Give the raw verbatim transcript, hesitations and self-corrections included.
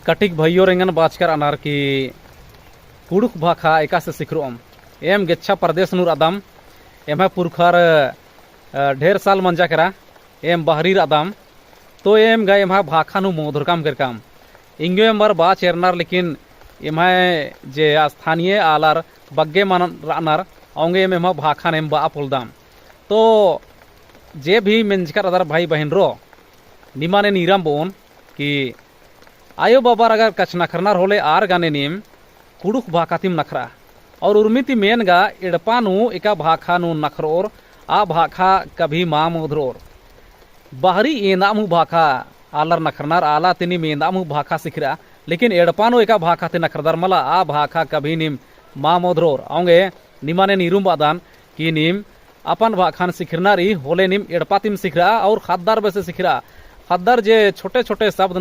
कटिक भइयोर एंगन बाचकर अनर कि कुँड़ुख़ भाखा एकासे सिखरओम। एम गेच्छा प्रदेश नू रअदम, एम्है पुरखर, अ, ढेर साल मंजा केरा, एम बहरी रअदम, तो एम गा एम्है भाखा नू मोधरकम केरकम। एंग्यो एम बार बाच एरनर, लेकिन एम्है जे स्थानीय आलर बग्गे मल रअनर, औंगे एम एम्है भाखन एम बआ पोलदम। तो जे भी मेंजकर अदर भाई बहिन रओ, निमन एन ईरम बओन कि आयो बाबर अगर कछनखरनर होले आर गने नीम कुँड़ुख़ भाखा तिम नखरआ। और उर्मी ती मेन गा एड़पा नू एका भाखा नू नखरओर, आ भाखा कभी मा मोधरओर। बहरी एन्दाम हूँ भाखा आलर नखरनर, आला ती नीम एन्दाम हूँ भाखा सिखरआ, लेकिन एड़पा नू एका भाखा ती नखरदर मला, आ भाखा कभी नीम मा मोधरओर। औंगे निमन एन ईरुम बअदन कि नीम अपन भाखन सिखरना रई होले नीम एड़पा तिम सिखरआ और ख़द्दर बेसे सिखरआ। ख़द्दर जे छोटे-छोटे शब्द